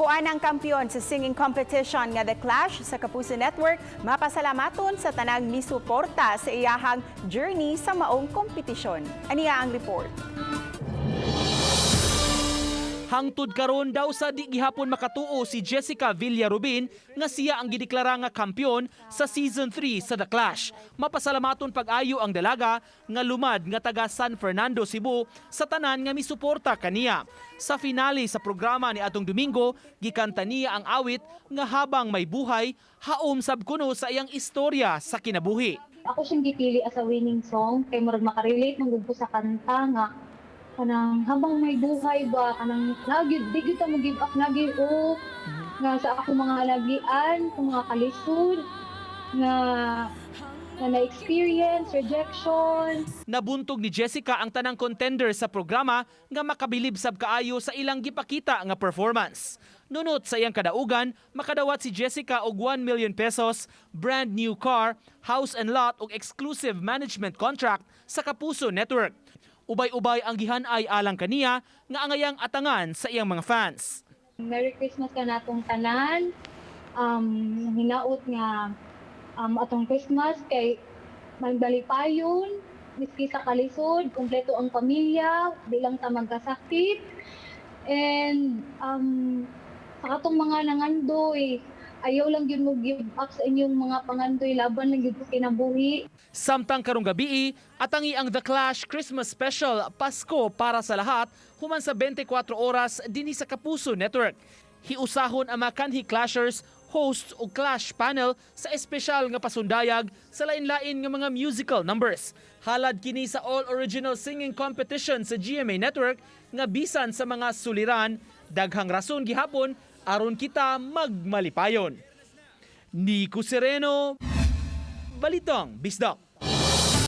Subuan ang kampiyon sa singing competition nga The Clash sa Kapuso Network, mapasalamaton sa tanang misuporta sa iyahang journey sa maong kompetisyon. Aniya ang report. Hangtod karon daw sa di gihapon makatuo si Jessica Villarubin nga siya ang gideklara nga kampiyon sa season 3 sa The Clash. Mapasalamaton pag-ayo ang dalaga nga lumad nga taga San Fernando, Cebu sa tanan nga misuporta kaniya. Sa finale sa programa ni atong Domingo, gikanta niya ang awit nga "Habang May Buhay", haom sab kuno sa iyang istorya sa kinabuhi. Ako siyang gipili as a winning song kay murag makarelate man gud ko sa kanta nga kanang habang may buhay ba, kanang lagi di gyud ta mo give up, lagi o nga sa ako mga alagian, sa mga kalisod nga nga na-experience rejection. Nabuntog ni Jessica ang tanang contender sa programa nga makabilib sab kaayo sa ilang gipakita nga performance. Nunot sa iyang kadaugan, makadawat si Jessica og 1 million pesos, brand new car, house and lot ug exclusive management contract sa Kapuso Network. Ubay-ubay ang gihanay alang kaniya nga angayang atangan sa iyang mga fans. Merry Christmas kanatong tanan. Hinaot nga atong Christmas kay magbalipayon miski sa kalisod, kumpleto ang pamilya, di lang ta magkasakit. And sa katong mga nangandoy, ayaw lang gyud mo give up sa inyong mga pangandoy, laban lang gyud sa kinabuhi. Samtang karong gabii, atangi ang The Clash Christmas Special, Pasko para sa Lahat, human sa 24 oras dinhi sa Kapuso Network. Hiusahon ang mga kanhi Clashers, hosts ug Clash panel sa espesyal nga pasundayag sa lain-lain nga mga musical numbers. Halad kini sa All Original Singing Competition sa GMA Network nga bisan sa mga suliran, daghang rason gihapon aron kita magmalipayon. Nico Sereno, Balitang Bisdak.